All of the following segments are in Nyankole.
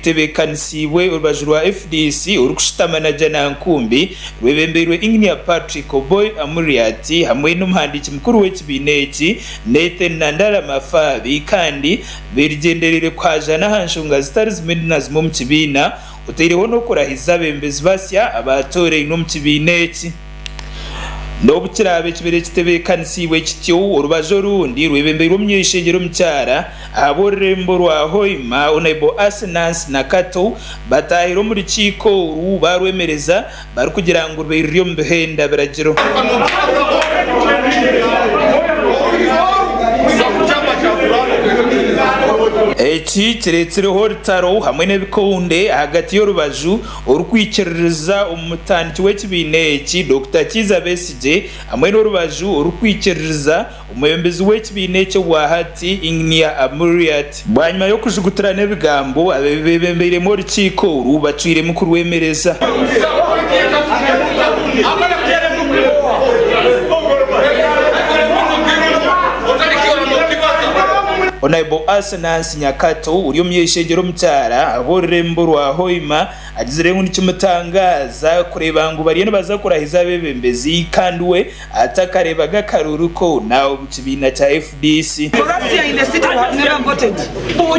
ritebeekanisiibwe orubaju rwa FDC orikushutama na Janankumbi rwebembeirwe Inginiya Patrick Oboi Amuriat hamwe n'omuhandiiki mukuru w'ekibiina eki Nathan Nandala Mafabi kandi berigyendereire kuhaajana aha nshonga zitari zimwe na zimwe omu kibiina otaireho n'okurahiza abeebembezi basya abaatoorainwe omu kibiina eki. N'obu kiraabe kibaire kitebeekanisiibwe kityo, orubaju orundi rwebembeirwe omunyaishengyero omukyara ahabw'orurembo rwa Hoima, Honourable Asenance Nakato, bataahire omu rukiiko oru baarwemereza barikugira ngu rubaire ruri omu bihenda biragiro. Eki kireetsireho orutaro hamwe n'ebikonde ahagati y'orubaju Orikwikiririza omu mutandiki w'ekibiina eki, Dokita Kiiza Besigye hamwe n'orubaju orukwikiririza omwebembezi w'ekibiina eki obwahati, Ingnia Amuriat. Bwanyima y'okujugutirana ebigambo, abebembeiremu orukiiko oru bacwiremu kurwemereza. Honourable Asenansi Nyakato ori omuny'eishengyero omukyara ahabw'orurembo rwa Hoima agizire ngu nikimutangaaza kureeba ngu bariyo nibaza kurahiza abeebembezi kandi we atakareebaga akaruuru koona omu kibiina kya FDC. For us here in the city we have never voted,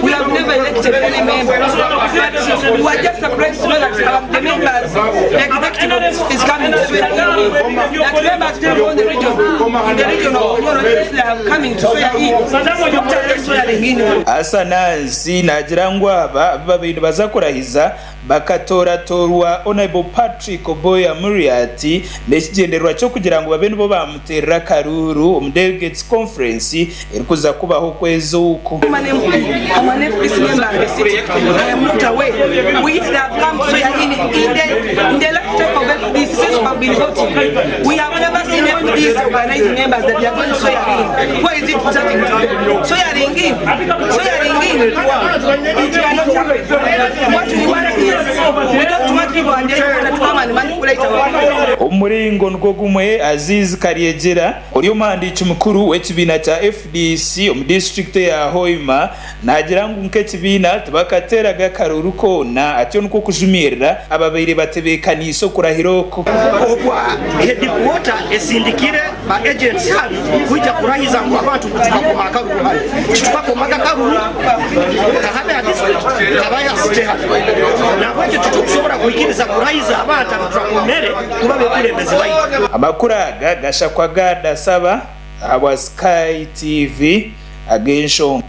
we have never elected any member but we are just surprised to know that our the members, the executive is coming to swear in, that members from all the region, in the region of Bunyoro they are coming to swear in Doctor swearing in. Asanansi naagira ngu aba abu babaire nibaza kurahiza bakatooratoorwa Honourable Patrick Oboi Amuriat n'ekigyendererwa ky'okugira ngu babe nibo baamuteerera akaruuru omu Delegates Conference erikuza kubaho okwezi oku. I'm an MP, I'm an FDC member in the city, I am not aware, we they have come to swear in, in the, in the lifetime of FDC since we have been voting, we have never seen FDC organizing members that they are going to swear in, why is it starting today? Swearing in, swearing in, it cannot happen, what we want is, we don't want people and their to come and manipulate our people. Omu muringo nigwo gumwe, Aziz Karyegyera, ori omuhandiiki mukuru w'ekibiina kya FDC omu disiturikiti eya Hoima naagira ngu nk'ekibiina tibakateeraga akaruuru koona atyo nikwo kujumirira ababaire batebeekaniise okurahira oku. Obwa headquarter esindikire ba agents hanu kwija kurahiza ngu abantu ngu tukakoma akaruru hanu. Titukakomaga akaruru kahabe ha district kabaye ha city hanu. Nahabwekyo titukusobora kwikiriza kurahiza abantu abuturakomere kuba bekulembezi baitu. Amakuru aga gashakwa Gad Asaba ahabwa Sky TV ag'enshonga.